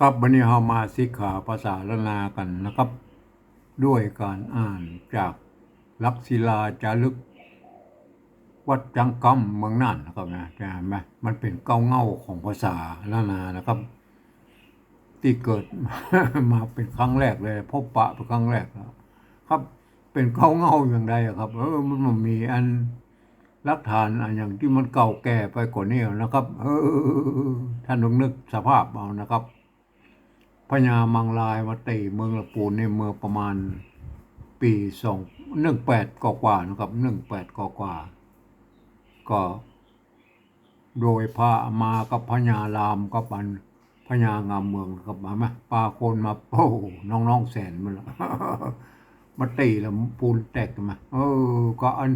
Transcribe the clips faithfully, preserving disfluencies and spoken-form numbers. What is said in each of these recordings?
ครับ วันนี้เฮามาสิกขาภาษาล้านนากั๋นนะครับ ด้วยก๋านอ่านจากหลักศิลาจารึก วัดจั๊งกำ เมืองน่านนะครับนะ จะหันไหม มันเป๋นเก๊าเหง้าของภาษาล้านนานะครับ ตี้เกิดมาเป๋นครั้งแรกเลย พบปะเป๋นครั้งแรกนะครับ เป๋นเก๊าเหง้าอย่างใดอะครับ เออ มันบ่มีอันหลักฐานอันหยังตี้มันเก่าแก่ไปกว่านี้นะครับ เออ ท่านลองนึกสภาพเอานะครับ พญามังรายมาตี๋เมืองละปูนนี่เมื่อประมาณปี๋สอง หนึ่งแปดกว่าๆ นะครับ หนึ่งแปดกว่าๆ ก็โดยพามากับพญารามกับอันพญางามเมืองครับ มาไหม ปาคนมา โอ้โห น้องๆ แสนมันละ มาตี๋ละปูนแตกมา เออ ก็อัน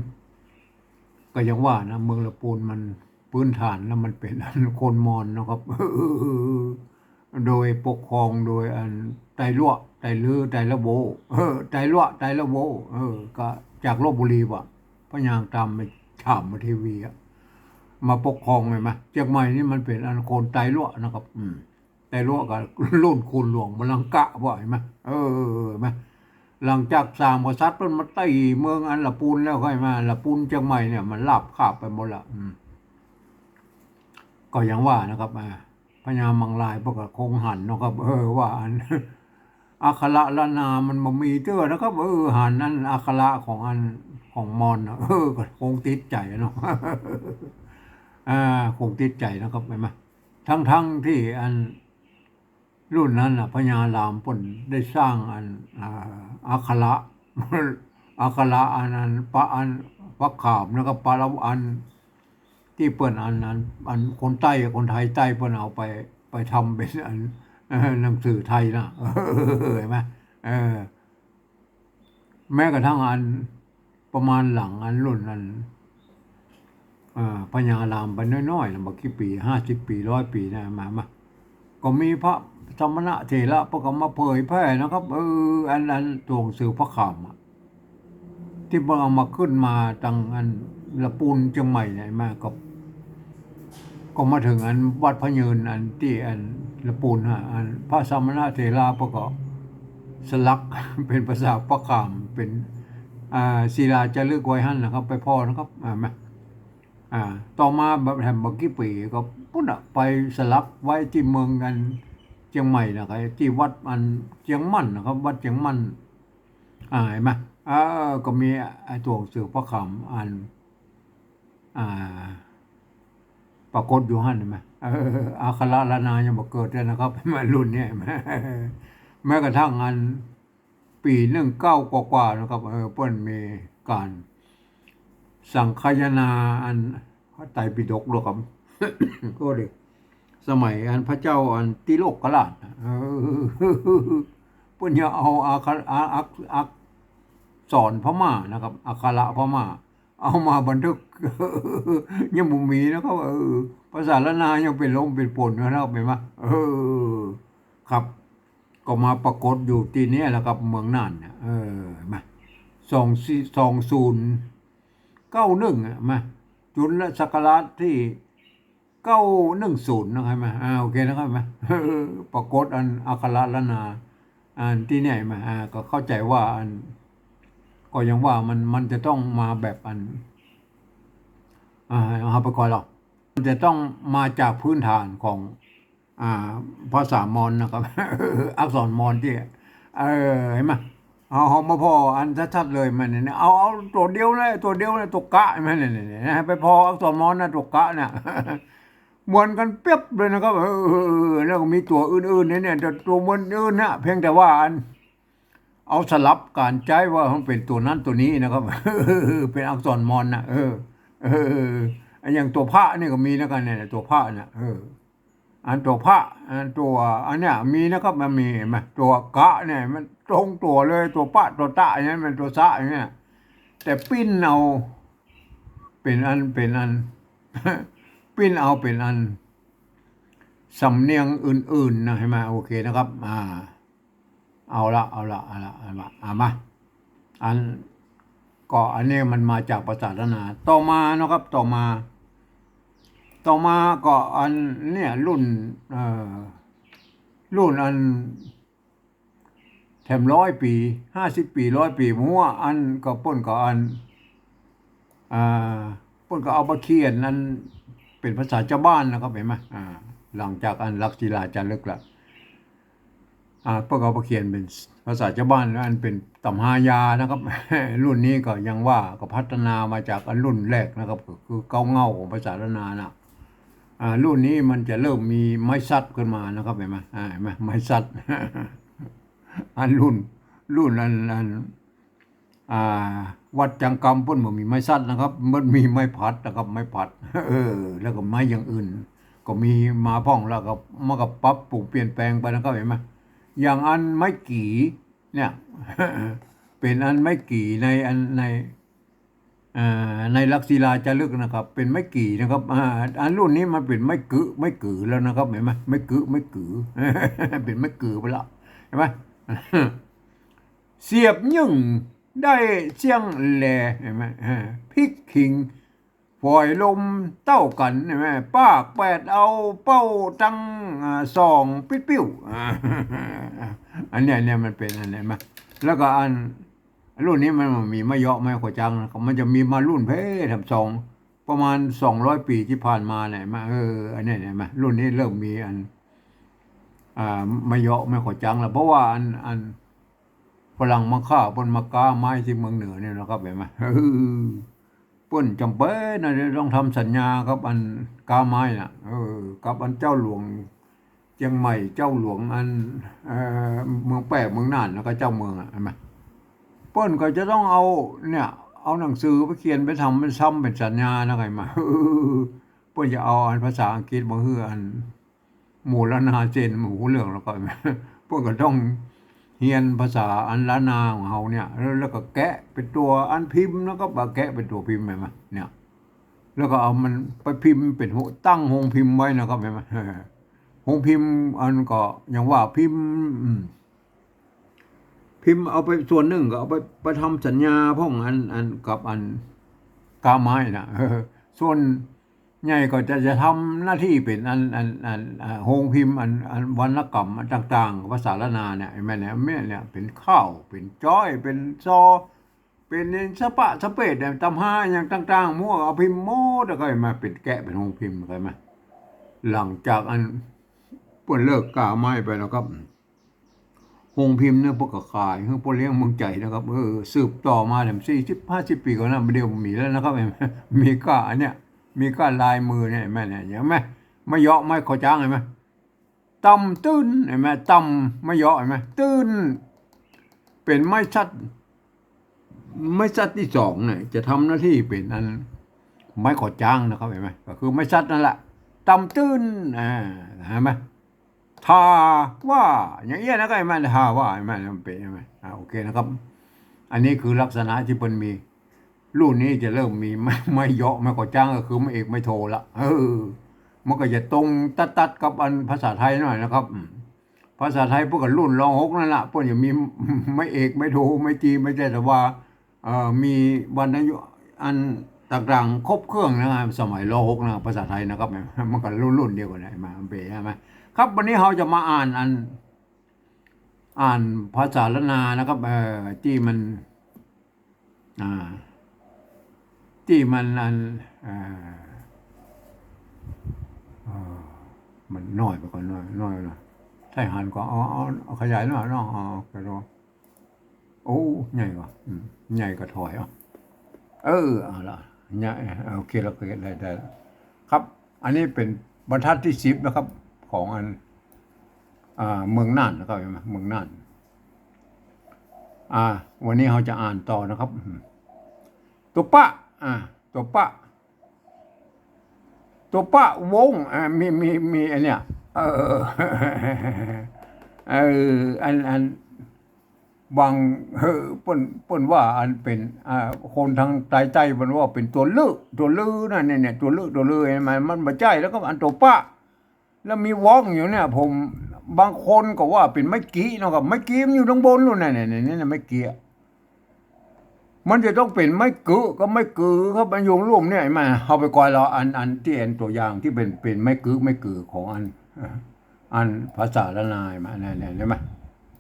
ก็อย่างว่านะ เมืองละปูนมัน พื้นฐานแล้วมันเป๋นอันคนมอญนะครับ โดยปกครองโดยอันไตลัวะ ไตลือ ไตละโว เออ ไตลัวะ ไตละโว เออ ก็จากลพบุรีว่ะ พะยางต๋ามไปถามมาทีวีอะ มาปกครองเห็นไหม เจียงใหม่นี่มันเป๋นอันคนไตลัวะนะครับ อืม ไตลัวะกับรุ่นคุณหลวงบาลังกะว่าเห็นไหม เออ เห็นไหม หลังจากสามกษัตริย์เปิ้นมาตี๋เมืองอันละปูนแล้วค่อยมา ละปูนเจียงใหม่เนี่ยมันราบคาบไปหมดละ อืม ก็อย่างว่านะครับ อ่า พญามังรายเปิ้นก็คงหันเนาะครับ เออ ว่าอัน อักขระล้านนามันบ่มีเตื้อนะครับ เออ หันอันอักขระของอันของมอญนะ เออ ก็คงติดใจ๋เนาะ อ่า คงติดใจ๋นะครับ เห็นไหม ทั้งๆ ตี้อัน รุ่นนั้นน่ะ พญารามเปิ้นได้สร้างอัน อ่า อักขระ อักขระอัน อัน ปะ อัน พระขามนะครับ ปะละอัน ตี้เปิ้นอัน อัน อันคนใต้ คนไทยใต้เปิ้นเอาไป ไปทำเป๋นอัน เอ่อ หนังสือไทยน่ะ เห็นไหม เออ แม้กระทั่งอันประมาณหลังอันรุ่นอัน อ่า พญารามไปน้อยๆ นะ บ่กี่ปี๋ ห้าสิบปี๋ ร้อยปี๋นะ มา มา ก็มีพระสมณะเถระเปิ้นก็มาเผยแผ่นะครับ เออ อัน อันตัวหนังสือพระขามอะ ตี้เปิ้นเอามาขึ้นมาตังอันละปูนเจียงใหม่เนี่ย มาก็ ก็มาเถิงอันวัดพระยืนอันตี้อันละปูนฮะ อันพระสมณะเถระเปิ้นก็สลักเป๋นภาษาพระขาม เป๋น อ่า ศิลาจารึกไว้หั้นนะครับ ไปผ่อนะครับ อ่า มา อ่า ต่อมาแบบแหมบ่กี่ปี๋ก็ปู๊นน่ะ ไปสลักไว้ตี้เมืองอันเจียงใหม่นะครับ ตี้วัดอันเจียงมั่นนะครับ วัดเจียงมั่น อ่า เห็นไหม เออ ก็มีไอ้ตัวหนังสือพระขามอัน อ่า ปรากฏอยู่หั้น เห็นไหม เออ อักขระล้านนายังบ่เกิดเลยนะครับ มารุ่นเนี่ย เห็นไหม แม้กระทั่งอัน ปี๋หนึ่งเก้ากว่าๆ นะครับ เออ เปิ้นมีก๋านสังคายนาอันพระไตรปิฎกด้วยครับ ก็เลย สมัยอันพระเจ้าอันติโลกราชน่ะ เออ เปิ้นยังเอาอักขระ อัก อัก อักษรพม่านะครับ อักขระพม่า เอามาบันทึก ยังบ่มีนะครับ เออ ภาษาล้านนายังเป๋นลมเป๋นฝนอยู่นะครับ เห็นไหม เออ ครับ ก็มาปรากฏอยู่ตี้เนี่ยแหละครับ เมืองน่านเนี่ย เออ มา สองสี่ สองศูนย์เก้าหนึ่งอะ มา จุลศักราชตี้เก้าหนึ่งศูนย์นะครับ มา อ่า โอเคนะครับ มา เออ ปรากฏอันอักขระล้านนา อันตี้เนี่ย มา อ่า ก็เข้าใจ๋ว่าอัน ก็ยังว่ามัน มันจะต้องมาแบบอัน อ่า เอาไปก่อนหรอก มันจะต้องมาจากพื้นฐานของ อ่า ภาษามอญนะครับ อักษรมอญตี้ เออ เห็นไหม เอา เอามาผ่ออันชัดๆ เลย มันเนี่ย เอา เอาตั๋วเดียวเลย ตั๋วเดียวเลย ตั๋วกะ มันเนี่ย เนี่ย เนี่ย ไปผ่ออักษรมอญน่ะ ตั๋วกะเนี่ย เหมือนกั๋นเปียบเลยนะครับ เออ แล้วก็มีตั๋วอื่นๆ เนี่ย เนี่ย ตั๋วเหมือนอื่นนะ เพียงแต่ว่าอัน เอาสลับก๋านใจ๊ว่ามันเป๋นตั๋วนั้นตั๋วนี้นะครับ เป๋นอักษรมอญน่ะ เออ เออ อย่างตั๋วพระนี่ก็มีนะกั๋นเนี่ย ตั๋วพระน่ะ เออ อันตั๋วพระ อันตั๋ว อันเนี้ยมีนะครับ มันมี เห็นไหม ตั๋วกะเนี่ย มันตรงตั๋วเลย ตั๋วปะ ตั๋วตะ อย่างเงี้ย มันตั๋วสะ อย่างเงี้ย แต่ปิ้นเอา เป๋นอัน เป๋นอัน ปิ้นเอาเป๋นอัน สำเนียงอื่นๆ นะ เห็นไหม โอเคนะครับ อ่า เอาละ เอาละ เอาละ เอาละ เอามา อัน ก็อันนี้มันมาจากภาษาล้านนา ต่อมานะครับ ต่อมา ต่อมาก็อันเนี่ย รุ่น เอ่อ รุ่นอันแถมร้อยปี๋ ห้าสิบปี๋ ร้อยปี๋ บ่ฮู้ อันก็เปิ้นก็อัน อ่า เปิ้นก็เอาไปเขียนอันเป๋นภาษาจาวบ้านนะครับ หันก่อ อ่า หลังจากอันหลักศิลาจารึกละ อ่า เปิ้นก็เอาไปเขียนเป๋นภาษาจาวบ้าน แล้วอันเป๋นต๋ำฮายานะครับ รุ่นนี้ก็ยังว่าก็พัฒนามาจากอันรุ่นแรกนะครับ ก็คือเก๊าเหง้าของภาษาล้านนาน่ะ อ่า รุ่นนี้มันจะเริ่มมีไม้สัตว์ขึ้นมานะครับ หันก่อ อ่า หันก่อ ไม้สัตว์ อันรุ่น รุ่นอัน อัน อ่า วัดจังกำเปิ้นบ่มีไม้สัตว์นะครับ มันมีไม้ผัดนะครับ ไม้ผัด เออ แล้วก็ไม้อย่างอื่น ก็มีมาพ่อง แล้วก็มันก็ปรับปรุงเปลี่ยนแปลงไปนะครับ หันก่อ อย่างอันไม้กี่เนี่ย เป๋นอันไม้กี่ในอันใน อ่า ในหลักศิลาจารึกนะครับ เป๋นไม้กี่นะครับ อ่า อันรุ่นนี้มันเป๋นไม้กึ๊ ไม้กื๋แล้วนะครับ หันก่อ ไม้กึ๊ ไม้กื๋ เป๋นไม้กื๋ไปละ หันก่อ เสียบนึ่งได้เสี้ยงแล หันก่อ อ่า พริกขิงฝอยลมเต้ากั๋น หันก่อ ปากแปดเอาเป้าตัง อ่า ส่องปิ๊ดปิ้ว อ่า อันเนี้ย เนี่ยมันเป๋นอันเนี้ย หันก่อ แล้วก็อัน รุ่นนี้มันบ่มีไม้เยาะไม้ขวดจ๊างนะครับ มันจะมีมารุ่นเพ้แถมสอง ประมาณสองร้อยปี๋ตี้ผ่านมาเนี่ย หันก่อ เออ อันเนี้ย หันก่อ รุ่นนี้เริ่มมีอัน อ่า ไม้เยาะไม้ขวดจ๊างแล้ว เพราะว่าอัน อันฝรั่งมาฆ่าเปิ้นมาก๊าไม้ตี้เมืองเหนือเนี่ยนะครับ หันก่อ เออ เปิ้นจ๋ำเป๋นนะ ต้องทำสัญญากับอันก๊าไม้น่ะ เออ กับอันเจ้าหลวงเจียงใหม่ เจ้าหลวงอัน เอ่อ เมืองแป้ เมืองน่าน แล้วก็เจ้าเมืองอะ หันก่อ เปิ้นก็จะต้องเอาเนี่ย เอาหนังสือไปเขียนไปทำ ไปซ้ำเป๋นสัญญานะ หันก่อ เปิ้นจะเอาอันภาษาอังกฤษมาหื้ออันหมู่ล้านนาเซ็น บ่ฮู้เรื่องแล้วก็ เปิ้นก็ต้องเฮียนภาษาอันล้านนาของเฮาเนี่ย แล้ว แล้วก็แกะเป๋นตั๋วอันพิมพ์ แล้วก็มาแกะเป๋นตั๋วพิมพ์ หันก่อ เนี่ย แล้วก็เอามันไปพิมพ์เป๋นโฮ- ตั้งโฮงพิมพ์ไว้นะครับ หันก่อ โฮงพิมพ์อันก็ยังว่าพิมพ์ อืม พิมพ์เอาไปส่วนนึ่งก็เอาไป ไปทำสัญญาพ่องอัน อันกับอันก๊าไม้น่ะ เออ ส่วนใหญ่ก็จะ จะทำหน้าตี้เป๋นอัน อัน อัน อ่า โฮงพิมพ์อัน อันวรรณกรรมอันต่างๆ ภาษาล้านนาเนี่ย หันก่อ แม่นเนี่ย แม่นเนี่ย เป๋นข้าว เป๋นจ๊อย เป๋นซอ เป๋นสะปะสะเปดเนี่ย ต๋ำฮาอะหยังต่างๆ หมู่เอาพิมพ์หมด แล้วก็หันก่อ เป๋นแกะเป๋นโฮงพิมพ์ หันก่อ หลังจากอันเปิ้นเลิกก๊าไม้ไปแล้วครับ โฮงพิมพ์เนี่ยเปิ้นก็ขายหื้อป้อเลี้ยงเมืองใจ๋นะครับ เออ สืบต่อมาเนี่ย สี่สิบห้าสิบปี๋ก่อนนะ บ่าเดี่ยวบ่มีแล้วนะครับ หันก่อ มีก้าอันเนี้ย มีก้าลายมือเนี่ย หันก่อ เนี่ย หันก่อ ไม้เยาะไม้ขวดจ๊าง หันก่อ ตำตื้น หันก่อ ตำไม้เยาะ หันก่อ ตื้น เป๋นไม้สัตว์ ไม้สัตว์ตี้สองเนี่ย จะทำหน้าตี้เป๋นอันไม้ขวดจ๊างนะครับ หันก่อ ก็คือไม้สัตว์นั่นแหละ ตำตื้น อ่า หันก่อ ถ้าว่า อย่างเอี้ยนะ ก็หันก่อ ถ้าว่า หันก่อ มันเป๋น หันก่อ อ่า โอเคนะครับ อันนี้คือลักษณะตี้เปิ้นมี รุ่นนี้จะเริ่มมีไม้ ไม้เยาะไม้ขวดจ๊าง ก็คือไม้เอกไม้โทละ เออ มันก็จะตรงตัดๆ กับอันภาษาไทยหน่อยนะครับ อืม ภาษาไทยเปิ้นก็รุ่น ร.หก นั่นละ เปิ้นจะมีไม้เอกไม้โท ไม้ตรี ไม้ใจ้ แต่ว่า เอ่อ มีวรรณยุกต์อันต่างๆ ครบเครื่องนะ สมัย ร.หก นะ ภาษาไทยนะครับ มันก็รุ่นๆ เดียวกั๋นแหละ มา มันเป๋น หันก่อ ครับ วันนี้เฮาจะมาอ่านอัน อ่านภาษาล้านนานะครับ เอ่อ ตี้มัน อ่า ตี้มันอัน เอ่อ เอ่อ มันน้อยไปก่อน น้อย น้อยนะ ถ้าหันก็เอา เอา เอาขยายหน่อยเนาะ เอา เอา โอ้ ใหญ่ว่ะ อืม ใหญ่ก็ถอยเอา เออ เอาละ ใหญ่ โอเค แล้วก็ได้ ได้ละ ครับ อันนี้เป๋นบรรทัดตี้สิบนะครับ ของอัน อ่า เมืองน่านนะครับ หันก่อ เมืองน่าน อ่า วันนี้เฮาจะอ่านต่อนะครับ ตั๋วปะ อ่า ตั๋วปะ ตั๋วปะวง อ่า มี มี มีอันเนี้ย เออ เออ อัน อัน บาง เออ เปิ้น เปิ้นว่าอันเป๋น อ่า คนตางใต้ ใต้เปิ้นว่าเป๋นตั๋วลือ ตั๋วลือนั่น เนี่ย เนี่ย ตั๋วลือ ตั๋วลือ มัน มันบ่ใจ้ แล้วก็อันตั๋วปะ แล้วมีวงอยู่เนี่ย ผม บางคนก็ว่าเป๋นไม้กี่เนาะครับ ไม้กี่มันอยู่ตางบนนู่นน่ะ เนี่ย เนี่ย เนี่ย ไม้กี่อะ มันจะต้องเป๋นไม้กึ๊กับไม้กือครับ มันอยู่ลุ่มเนี่ย หันก่อ เฮาไปก่อยละ อัน อันตี้อันตั๋วอย่างตี้เป๋น เป๋นไม้กึ๊ไม้กือของอัน อันภาษาล้านนามาเนี่ย เนี่ย เห็นไหม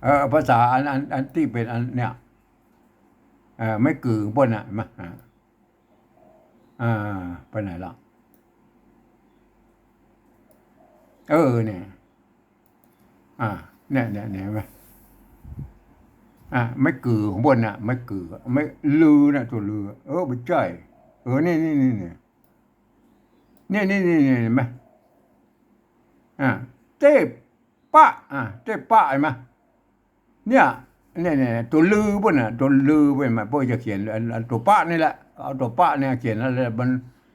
เออ ภาษาอัน อัน อันตี้เป๋นอันเนี่ย เออ ไม้กือเปิ้นน่ะ เห็นไหม อ่า อ่า ไปไหนละ เออ เนี่ย อ่า เนี่ย เนี่ย เนี่ย เห็นไหม อ่า ไม้กือของเปิ้นน่ะ ไม้กือ ไม้ลือน่ะ ตั๋วลือ เออ บ่ใจ้ เออ นี่ นี่ นี่ เนี่ย เนี่ย นี่ นี่ นี่ เห็นไหม อ่า เต๊ปะ อ่า เต๊ปะ เห็นไหม เนี่ย เนี่ย เนี่ย ตั๋วลือเปิ้นน่ะ ตั๋วลือเปิ้นมา เปิ้นจะเขียน อัน อันตั๋วปะนี่แหละ เอาตั๋วปะเนี่ยเขียนแล้ว มัน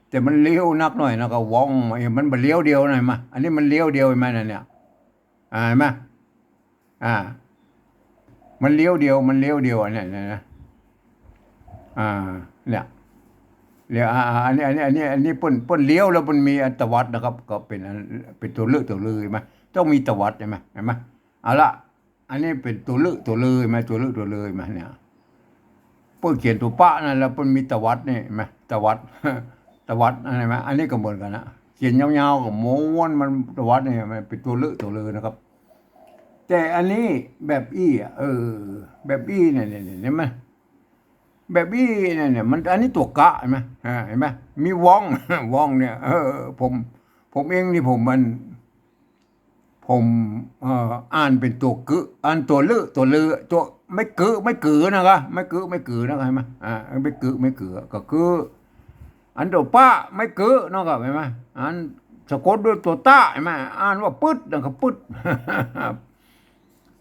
แต่มันเลี้ยวนักหน่อยนะ ก็ว่องมา เอ้ย มันบ่เลี้ยวเดียวนะ เห็นไหม อันนี้มันเลี้ยวเดียว เห็นไหม นั่นเนี่ย อ่า เห็นไหม อ่า มันเลี้ยวเดียว มันเลี้ยวเดียว อันเนี้ยนะ อ่า เนี่ย เลี้ยว อ่า อ่า อันนี้ อันนี้ อันนี้ อันนี้เปิ้น เปิ้นเลี้ยวแล้วเปิ้นมีอันตวัดนะครับ ก็เป๋นอัน เป๋นตั๋วลือ ตั๋วลือ เห็นไหม ต้องมีตวัด เห็นไหม เห็นไหม เอาละ อันนี้เป๋นตั๋วลือ ตั๋วลือ เห็นไหม ตั๋วลือ ตั๋วลือ เห็นไหม เนี่ย เปิ้นเขียนตั๋วปะนั่นแล้วเปิ้นมีตวัดนี่ เห็นไหม ตวัด ตวัด อันนี้เห็นไหม อันนี้ก็เหมือนกั๋นนะ เขียนยาวๆ ก็ม้วนมันตวัดนี่ มันเป๋นตั๋วลือ ตั๋วลือนะครับ แต่อันนี้แบบอี้อ่ะ เออ แบบอี้เนี่ย เนี่ย เนี่ย เห็นไหม แบบอี้เนี่ย เนี่ย มัน อันนี้ตั๋วกะ เห็นไหม อ่า เห็นไหม มีว่อง ว่องเนี่ย เออ ผม ผมเองนี่ผมมัน ผม เอ่อ อ่านเป๋นตั๋วกึ อ่านตั๋วลือ ตั๋วลือ ตั๋ว ไม้กึ ไม้กือนะคะ ไม้กึ ไม้กือนะคะ เห็นไหม อ่า ไม้กึ ไม้กือ ก็คือ อันตั๋วปะ ไม้กึ เนาะครับ เห็นไหม อันสะกดด้วยตั๋วตะ เห็นไหม อ่านว่าปึ๊ด นะครับ ปึ๊ด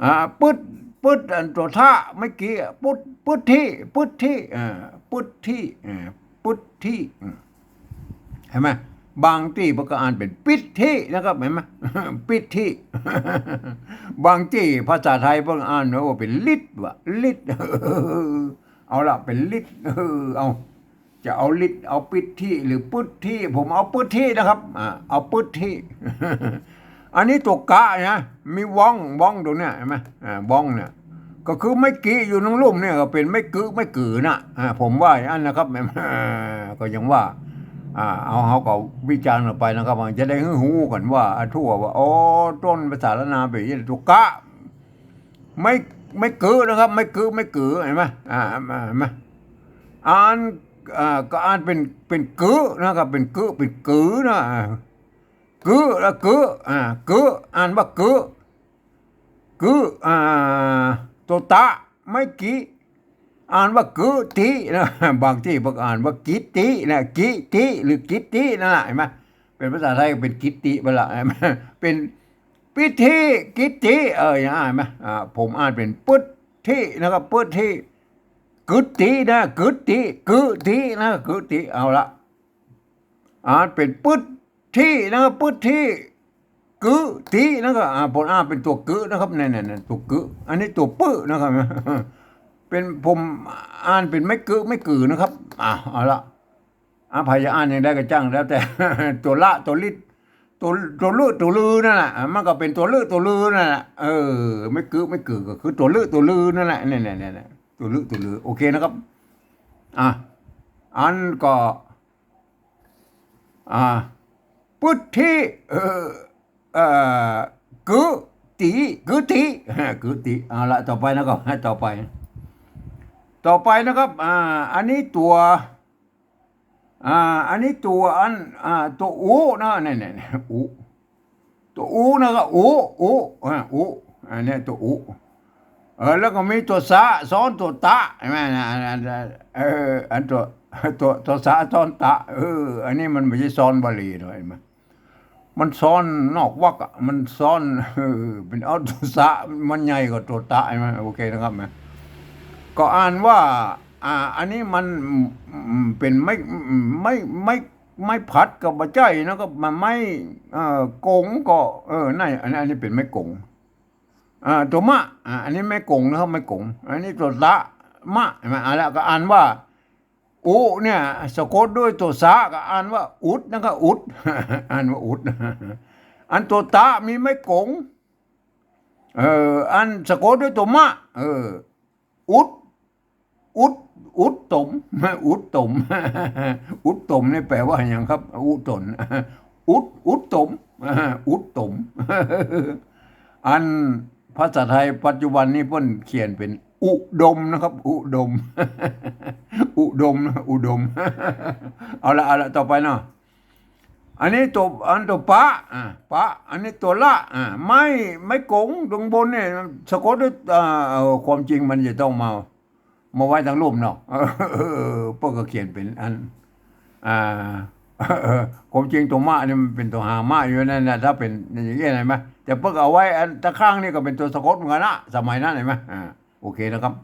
อ่า ปึ๊ด ปึ๊ด อันตั๋วทะ ไม้กี้ ปึ๊ด ปึ๊ดทิ ปึ๊ดทิ อ่า ปึ๊ดทิ อ่า ปึ๊ดทิ อืม เห็นไหม บางตี้เปิ้นก็อ่านเป๋นปิดทินะครับ เห็นไหม ปิดทิ บางตี้ภาษาไทยเปิ้นอ่านว่าเป๋นลิดว่ะ ลิด เอาละ เป๋นลิด เออ เอา จะเอาลิด เอาปิดทิหรือปึ๊ดทิ ผมเอาปึ๊ดทินะครับ อ่า เอาปึ๊ดทิ อันนี้ตั๋วกะนะ มีว่อง ว่องตรงเนี้ย เห็นไหม อ่า ว่องเนี่ย ก็คือไม้กี้อยู่ตรงลุ่มเนี่ย ก็เป๋นไม้กึ ไม้กือน่ะ อ่า ผมว่าอย่างนั้นนะครับ อ่า ก็ยังว่า อ่า เอา เฮาก็วิจารณ์ออกไปนะครับ จะได้หื้อฮู้กั๋นว่า อ่า ทั่วว่า อ๋อ ต้นภาษาล้านนาเป๋นตั๋วกะ ไม้ ไม้กึนะครับ ไม้กึ ไม้กือ เห็นไหม อ่า เห็นไหม อ่าน อ่า ก็อ่านเป๋น เป๋นกึนะครับ เป๋นกึ เป๋นกือนะ อ่า กึ แล้วกึ อ่า กึ อ่านว่ากึ กึ อ่า ตั๋วตะ ไม้กี้ อ่านว่ากึตินะ บางตี้เปิ้นอ่านว่ากิตินะ กิติ หรือกิตินั่นแหละ เห็นไหม เป๋นภาษาไทยเป๋นกิติไปละ เป๋นปิดทิ กิติ เออ อย่างนั้น เห็นไหม อ่า ผมอ่านเป๋นปึ๊ดทินะครับ ปึ๊ดทิ กึตินะ กึติ กึตินะ กึติ เอาละ อ่านเป๋นปึ๊ดทินะครับ ปึ๊ดทิ กึตินะครับ อ่า ผมอ่านเป๋นตั๋วกึนะครับ เนี่ย เนี่ย เนี่ย ตั๋วกึ อันนี้ตั๋วปึ๊นะครับ เป๋น ผมอ่านเป๋นไม้กึ ไม้กือนะครับ อ่า เอาละ อ่า ใผจะอ่านอย่างใดก็จ้าง แล้วแต่ ตั๋วละ ตั๋วลิด ตั๋ว ตั๋วลือ ตั๋วลือนั่นแหละ อ่า มันก็เป๋นตั๋วลือ ตั๋วลือนั่นแหละ เออ ไม้กึ ไม้กือ ก็คือตั๋วลือ ตั๋วลือนั่นแหละ เนี่ย เนี่ย เนี่ย ตั๋วลือ ตั๋วลือ โอเคนะครับ อ่ะ อันก็ อ่า ปึ๊ดทิ เออ เอ่อ กึติ กึติ กึติ เอาละ ต่อไปนะครับ ต่อไป ต่อไปนะครับ อ่า อันนี้ตั๋ว อ่า อันนี้ตั๋วอัน อ่า ตั๋วอุนะ เนี่ย เนี่ย เนี่ย อุ ตั๋วอุนะครับ อุ อุ อ่า อุ อันเนี้ยตั๋วอุ เออ แล้วก็มีตั๋วสะซ้อนตั๋วตะ เห็นไหมนะ อัน อัน เออ อันตั๋ว ตั๋ว ตั๋วสะซ้อนตะ เออ อันนี้มันบ่ใจ้ซ้อนบาลีเนาะ เห็นไหม มันซ้อนนอกวรรคอะ มันซ้อน เออ เป๋นเอาตั๋วสะ มันใหญ่กว่าตั๋วตะ เห็นไหม โอเคนะครับนะ ก็อ่านว่า อ่า อันนี้มัน อืม เป๋นไม้ ไม้ ไม้ ไม้ผัดก็บ่ใจ้นะ ก็ไม้ เอ่อ ก๋งก็ เออ นั่น อันนี้ อันนี้เป๋นไม้ก๋ง อ่า ตั๋วมะ อ่า อันนี้ไม้ก๋งนะครับ ไม้ก๋ง อันนี้ตั๋วสะ มะ เห็นไหม อ่า แล้วก็อ่านว่า อุ เนี่ย สะกดด้วยตั๋วสะ ก็อ่านว่าอุดนะครับ อุด อ่านว่าอุด อันตั๋วตะมีไม้ก๋ง เออ อันสะกดด้วยตั๋วมะ เออ อุด อุด อุดตม อุดตม อุดตมนี่แปลว่าหยังครับ อุดตน อุด อุดตม อุดตม อันภาษาไทยปัจจุบันนี้เปิ้นเขียนเป๋นอุดมนะครับ อุดม อุดมนะ อุดม เอาละ เอาละ ต่อไปเนาะ อันนี้ตั๋ว อันตั๋วปะ อ่า ปะ อันนี้ตั๋วละ อ่า ไม้ ไม้ก๋งตรงบนเนี่ย สะกดด้วย อ่า เอ่อ ความจริงมันจะต้องมา มาไว้ตังลุ่มเนาะ เออ เปิ้นก็เขียนเป๋นอัน อ่า ความจริงตั๋วมะเนี่ยมันเป๋นตั๋วหางม้าอยู่นั่นนะ ถ้าเป๋นอย่างเงี้ย หันก่อ แต่เปิ้นก็เอาไว้อันตะข้างนี่ก็เป๋นตั๋วสะกดเหมือนกั๋นนะ สมัยนั้น หันก่อ อ่า โอเคนะครับ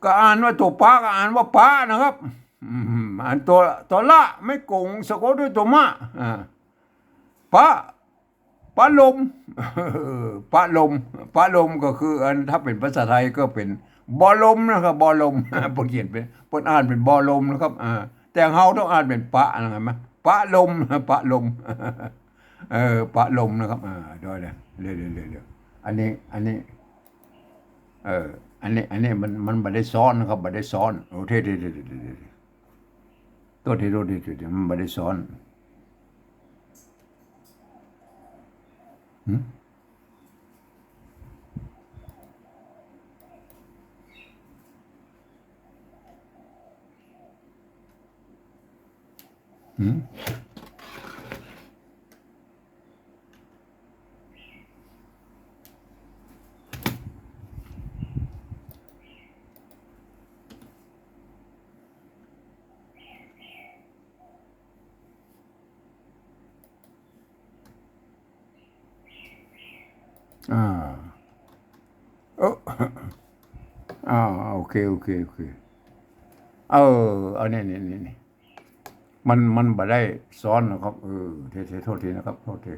ก็อ่านว่าตั๋วปะก็อ่านว่าปะนะครับ อืม อันตั๋ว ตั๋วละ ไม้ก๋ง สะกดด้วยตั๋วมะ อ่า ปะ ปะลม ปะลม ปะลมก็คืออัน ถ้าเป๋นภาษาไทยก็เป๋นบ่ลมนะครับ บ่ลม เปิ้นเขียนเป๋น เปิ้นอ่านเป๋นบ่ลมนะครับ อ่า แต่เฮาต้องอ่านเป๋นปะนะ หันก่อ ปะลม ปะลม เออ ปะลมนะครับ อ่า เดี๋ยว เดี๋ยว เดี๋ยว เดี๋ยว เดี๋ยว อันนี้ อันนี้ เออ อันนี้ อันนี้มัน มันบ่ได้ซ้อนนะครับ บ่ได้ซ้อน โอ้ เท่ เท่ เท่ เท่ เท่ เท่ โทษที โทษที โทษที มันบ่ได้ซ้อน หึ หึ อ่า เออ อ่า โอเค โอเค โอเค เออ อันนี้ นี่ นี่ นี่ มัน มันบ่ได้ซ้อนนะครับ เออ เท เท โทษทีนะครับ โทษที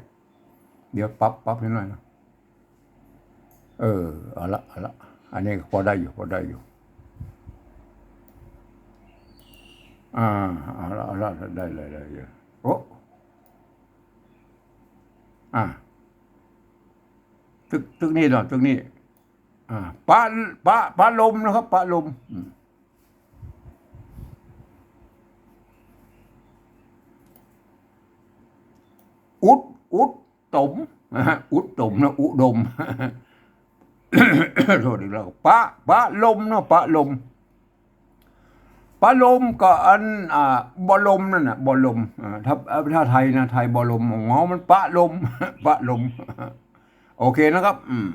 เดี๋ยวปรับ ปรับให้หน่อยนะ เออ เอาละ เอาละ อันนี้ก็พอได้อยู่ พอได้อยู่ อ่า เอาละ เอาละ ได้เลย ได้เลย โอ้ อ่า ตึก ตึกนี้เนาะ ตึกนี้ อ่า ปะ ปะ ปะลมนะครับ ปะลม อืม อุด อุดตม นะฮะ อุดตมนะ อุดม โทษอีกแล้ว ปะ ปะลมเนาะ ปะลม ปะลมก็อัน อ่า บ่ลมนั่นน่ะ บ่ลม อ่า ถ้า ถ้าไทยนะ ไทยบ่ลม ของเฮามันปะลม ปะลม โอเคนะครับ อืม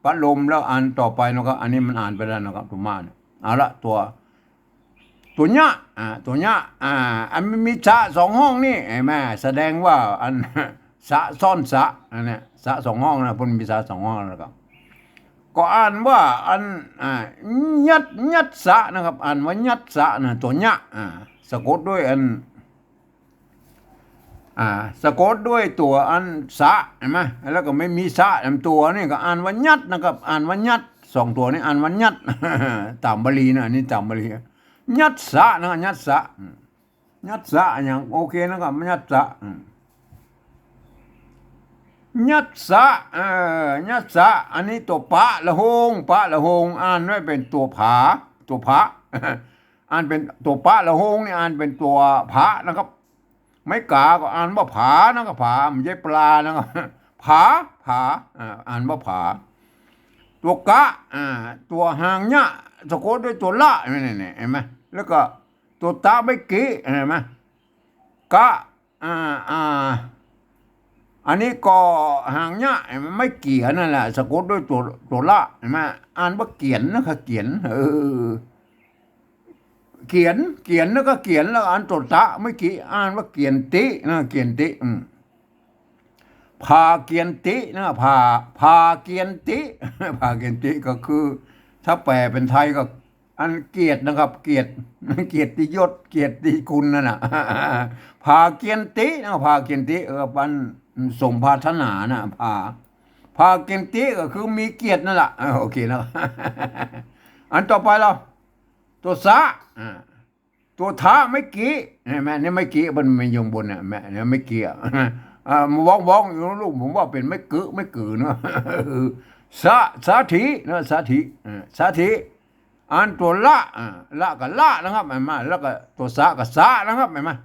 ปะลม แล้วอันต่อไปนะครับ อันนี้มันอ่านไปแล้วนะครับ ตั๋วมะเนี่ย เอาละ ตั๋ว ตั๋วเนี้ย อ่า ตั๋วเนี้ย อ่า อันมันมีสะสองห้องนี่ หันก่อ แสดงว่าอัน สะซ้อนสะ อันเนี้ย สะสองห้องนะ เปิ้นมีสะสองห้องแล้วก็ ก็อ่านว่าอัน อ่า ยัด ยัดสะนะครับ อ่านว่ายัดสะนะ ตั๋วเนี้ย อ่า สะกดด้วยอัน อ่า สะกดด้วยตั๋วอันสะ หันก่อ แล้วก็ไม่มีสะนำตั๋วนี่ก็อ่านว่ายัดนะครับ อ่านว่ายัด สองตั๋วนี่อ่านว่ายัด ต๋ามบาลีนะ อันนี้ต๋ามบาลี ยัดสะนะ ยัดสะ อืม ยัดสะอย่าง โอเคนะครับ ยัดสะ อืม ยัดสะ เอ่อ ยัดสะ อันนี้ตั๋วปะละโฮง ปะละโฮง อ่านไว้เป๋นตั๋วผา ตั๋วผา อ่านเป๋นตั๋วปะละโฮงนี่ อ่านเป๋นตั๋วผานะครับ ไม้ก๋าก็อ่านว่าผานะครับ ผา ไม่ใช่ปลานะครับ ผา ผา อ่า อ่านว่าผา ตั๋วกะ อ่า ตั๋วหางเนี้ย สะกดด้วยตั๋วละ นี่ นี่ นี่ หันก่อ แล้วก็ตั๋วตะไม้กี่ หันก่อ กะ อ่า อ่า อันนี้ก็หางเนี้ย หันก่อ ไม้เกี๋ยนนั่นแหละ สะกดด้วยตั๋ว ตั๋วละ หันก่อ อ่านว่าเกี๋ยนนะครับ เกี๋ยน เออ เขียน เขียนแล้วก็เขียน แล้วอันตั๋วตะไม้กี่ อ่านว่าเขียนตินะ เขียนติ อืม ผาเขียนตินะ ผา ผาเขียนติ ผาเขียนติก็คือ ถ้าแปลเป็นไทยก็ อันเกียรตินะครับ เกียรติ เกียรติยศ เกียรติคุณนั่นน่ะ ผาเขียนตินะ ผาเขียนติ เออ อันสมปรารถนานะ ผา ผาเขียนติก็คือมีเกียรตินั่นแหละ เออ โอเคนะ อันต่อไปเรา ตั๋วสะ อ่า ตั๋วถะไม้กี่ หันก่อ นี่ไม้กี่ มัน มันอยู่บนเนี่ย แม่ เนี่ยไม้กี่ อ่ะ อ่า มันว้องๆ อยู่นะลูก ผมว่าเป๋นไม้กึ๊ ไม้กึ๊เนาะ สะ สะถินะ สะถิ อ่า สะถิ อันตั๋วละ อ่า ละก็ละนะครับ หันก่อ แล้วก็ตั๋วสะก็สะนะครับ หันก่อ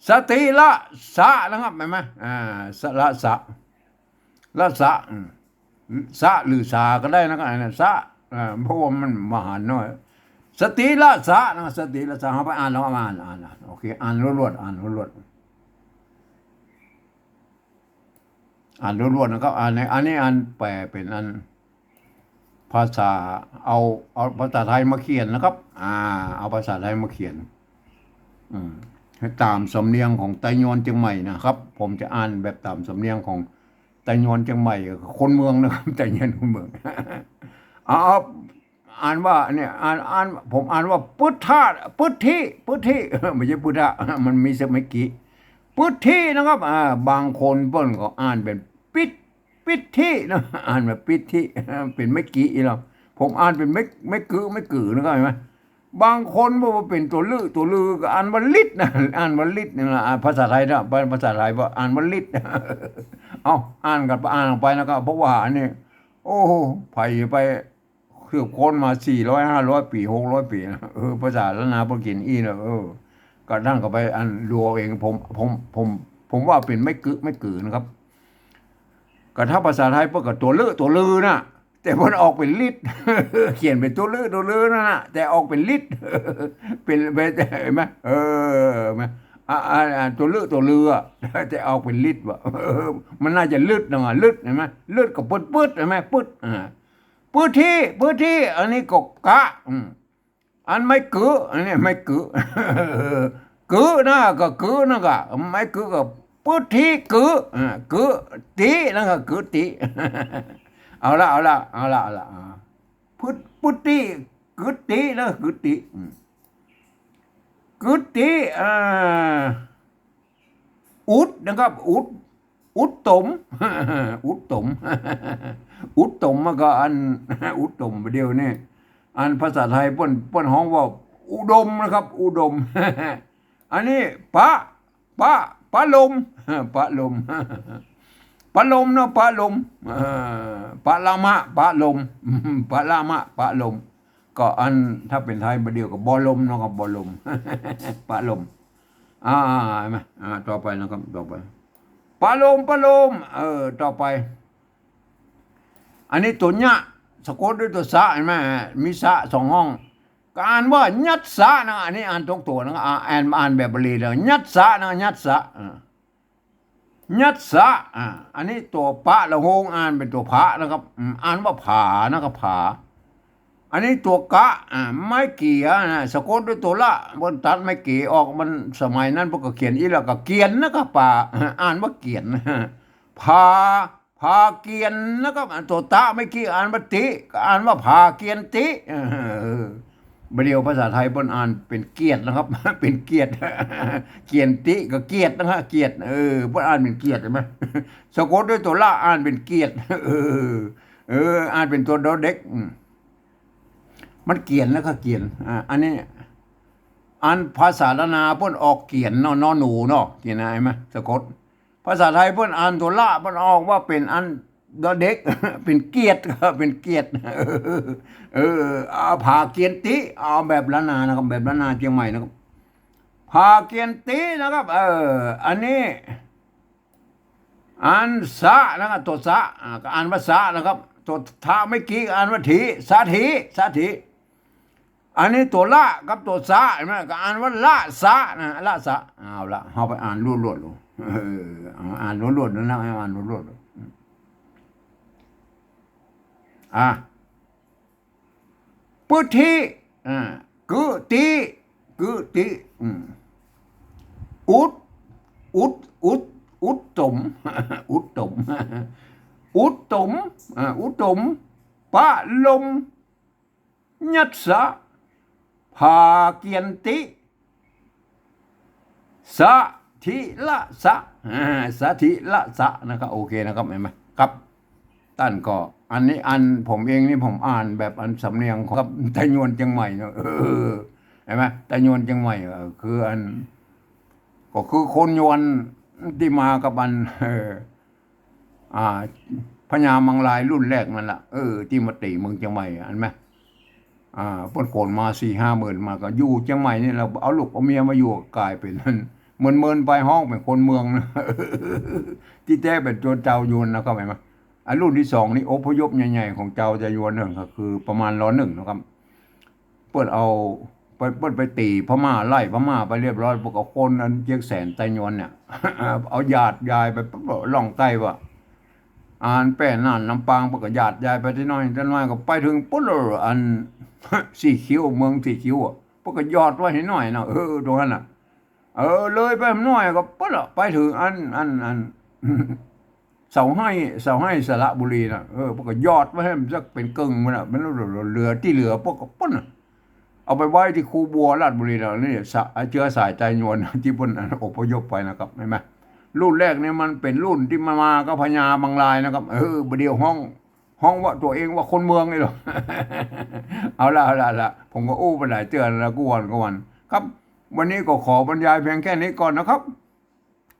สติละสะนะครับ เห็นไหม อ่า สะ ละสะ ละสะ อืม สะหรือสาก็ได้นะครับ อันนั้นสะ อ่า เพราะว่ามันมหาญน้อย สติละสะนะ สติละสะ เอาไปอ่าน ลองเอามาอ่าน อ่าน อ่าน โอเค อ่านรวดๆ อ่านรวดๆ อ่านรวดๆ นะครับ อันนี้ อันนี้อันแปลเป๋นอัน ภาษา เอา เอาภาษาไทยมาเขียนนะครับ อ่า เอาภาษาไทยมาเขียน อืม ต๋ามสำเนียงของไตยวนเจียงใหม่นะครับ ผมจะอ่านแบบต๋ามสำเนียงของไตยวนเจียงใหม่ คนเมืองนะครับ ไตยวนคนเมือง เอา เอา อ่านว่าเนี่ย อ่าน อ่าน ผมอ่านว่า ปึทธะ ปึทธิ ปึทธิ ไม่ใช่พุทธะ มันมีสมัยกี้ ปึทธินะครับ อ่า บางคนเปิ้นก็อ่านเป๋น ปิด ปิดที่นะ อ่านแบบปิดที่ เป๋นไม้กี่อีหรอ ผมอ่านเป๋นไม้ ไม้กือ ไม้กือนะครับ เห็นไหม บางคนบอกว่าเป๋นตั๋วลือ ตั๋วลือก็อ่านว่าลิดนะ อ่านว่าลิดนี่นะ อ่า ภาษาไทยนะ ภาษาไทยว่าอ่านว่าลิด เอา อ่านกันไป อ่านไปนะครับ เพราะว่าอันนี้ โอ้โห ไผไป สืบค้นมาสี่ร้อยห้าร้อยปี๋ หกร้อยปี๋นะ เออ ภาษาล้านนาเปิ้นเขียนอี้นะ เออ ก็ท่านก็ไปอันดูเอาเอง ผม ผม ผม ผมว่าเป๋นไม้กือ ไม้กือนะครับ ก็ถ้าภาษาไทยเปิ้นก็ตั๋วเลอะตั๋วลือน่ะ แต่เปิ้นออกเป๋นลิด เขียนเป๋นตั๋วเลอะตั๋วลือนั่นน่ะ แต่ออกเป๋นลิด เป๋น เป๋น เห็นไหม เออ เห็นไหม อ่า อ่า อ่า ตั๋วเลอะตั๋วลืออะ แต่ออกเป๋นลิดว่ะ เออ มันน่าจะลึดนะ ลึด เห็นไหม ลึดก็ปึ๊ดปึ๊ด เห็นไหม ปึ๊ด อ่า ปื้ดตี้ ปื้ดตี้ อันนี้ก็กะ อืม อันไม้กือ อันนี้ไม้กือ กือนะ ก็กือนะ ก็ไม้กือก็ปื้ดตี้กือ อ่า กือตี้นะ ก็กือตี้ เอาละ เอาละ เอาละ เอาละ อ่า ปื้ด ปื้ดตี้ กือตี้นะ กือตี้ อืม กือตี้ อ่า อุดนะครับ อุด อุดตม อุดตม อุดตมมันก็อัน อุดตม เดี๋ยวนี้ อันภาษาไทยเปิ้น เปิ้นฮ้องว่าอุดมนะครับ อุดม อันนี้ปะ ปะ ปะลม ปะลม ปะลมเนาะ ปะลม เอ่อ ปะละมะ ปะลม ปะละมะ ปะลม ก็อันถ้าเป๋นไทยบ่าเดี่ยวก็บ่ลมเนาะ ก็บ่ลม ปะลม อ่า อ่า เห็นไหม อ่า ต่อไปนะครับ ต่อไป ปะลม ปะลม เออ ต่อไป อันนี้ตั๋วยะ สะกดด้วยตั๋วสะ เห็นไหม มีสะสองห้อง ก็อ่านว่ายัสสะนะ อันนี้อ่านตรงตั๋วนะ อ่า อ่าน อ่านแบบบาลีเลย ยัสสะนะ ยัสสะ อ่า ยัสสะ อ่า อันนี้ตั๋วปะละโหง อ่านเป๋นตั๋วผะนะครับ อืม อ่านว่าผานะครับ ผา อันนี้ตั๋วกะ อ่า ไม้เกี่ยนะ สะกดด้วยตั๋วละ เปิ้นตัดไม้เกี่ยออก มันสมัยนั้นเปิ้นก็เขียนอี้แล้วก็เกียนนะครับ ป่า อ่านว่าเกียน ผา ผาเกียนนะครับ ตั๋วตะไม้เกี่ยอ่านว่าติ ก็อ่านว่าผาเกียนติ เออ บ่าเดี่ยวภาษาไทยเปิ้นอ่านเป๋นเกียรตินะครับ เป๋นเกียรติ เกียนติก็เกียรตินะฮะ เกียรติ เออ เปิ้นอ่านเป๋นเกียรติ เห็นไหม สะกดด้วยตั๋วละ อ่านเป๋นเกียรติ เออ เออ อ่านเป๋นตั๋วดอเด็ก อืม มันเกียนแล้วก็เกียน อ่า อันนี้ อันภาษาล้านนาเปิ้นออกเกียนเนาะ นอหนูเนาะ เกียน เห็นไหม สะกด ภาษาไทยเปิ้นอ่านตั๋วละ เปิ้นออกว่าเป๋นอันดอเด็ก เป๋นเกียรติ เป๋นเกียรติ เออ เอาผาเกียนติ เอาแบบล้านนานะครับ แบบล้านนาเจียงใหม่นะครับ ผาเกียนตินะครับ เออ อันนี้ อันสะนะครับ ตั๋วสะ อ่า ก็อ่านว่าสะนะครับ ตั๋วทะไม้กี่อ่านว่าถี สะถี สะถี อันนี้ตั๋วละกับตั๋วสะ เห็นไหม ก็อ่านว่าละสะนะ ละสะ เอาละ เฮาไปอ่านรวดๆ ดู เออ เอาอ่านรวดๆ นั่นนะ เอาอ่านรวดๆ ดู อ่ะ ปื้ดตี้ อ่า กือตี้ กือตี้ อืม อุด อุด อุด อุดตม อุดตม อุดตม อ่า อุดตม ปะลม ยัสสะ ผาเกียนติ สะถิละสะ อ่า สะถิละสะนะครับ โอเคนะครับ เห็นไหมครับ ต้านก็ อันนี้อันผมเองนี่ผมอ่านแบบอันสำเนียงของครับ ไตยวนเจียงใหม่เนาะ เออ เห็นไหม ไตยวนเจียงใหม่ เออ คืออัน ก็คือคนยวนตี้มากับอัน เออ อ่า พญามังรายรุ่นแรกนั่นแหละ เออ ตี้มาตี๋เมืองเจียงใหม่ เห็นไหม อ่า เปิ้นขนมาสี่ห้าหมื่นมา ก็อยู่เจียงใหม่นี่แหละ เอาลูกเอาเมียมาอยู่ ก๋ายเป๋น เมินๆ ไปฮ้องเป๋นคนเมืองนะ ตี้แต๊เป๋นตั๋วจาวยวนนะครับ หันก่อ อันรุ่นตี้สองนี่อพยพใหญ่ๆ ของจาวไตยวนเนี่ยก็คือประมาณ ร.หนึ่ง นะครับ เปิ้นเอาไป เปิ้นไปตี๋พม่า ไล่พม่าไปเรียบร้อย เปิ้นก็คนอันเจียงแสนไตยวนเนี่ย เอาหยาดยายไปปุ๊บ ล่องใต้ว่า อันแป้น่านลำปาง เปิ้นก็หยาดยายไปตี้น้อยตี้น้อย ก็ไปเถิงปุ๊บเลย อัน สี่คิ้ว เมืองสี่คิ้วอะ เปิ้นก็หยอดไว้หื้อหน้อยนะ เออ ตรงนั้นน่ะ เออ เลยไปหื้อหน้อยก็ปุ๊บละ ไปเถิงอัน อัน อัน เสาไห้ เสาไห้สระบุรีน่ะ เออ เปิ้นก็หยอดไว้หื้อมันสักเป๋นเกิ่งมันน่ะ มันเหลือ ตี้เหลือเปิ้นก็ปุ๊บน่ะ เอาไปไว้ตี้คูบัวราชบุรีน่ะ นี่สะ เจื้อสายไตยวนตี้เปิ้นอพยพไปนะครับ หันก่อ รุ่นแรกนี่มันเป๋นรุ่นตี้มา มากับพญาบางรายนะครับ เออ บ่าเดี่ยวฮ้อง ฮ้องว่าตั๋วเองว่าคนเมืองนี่หรอ เอาละ เอาละ เอาละ ผมก็อู้ไปหลายเตื้อแล้ว กู้วันกู้วัน ครับ วันนี้ก็ขอบรรยายเพียงแค่นี้ก่อนนะครับ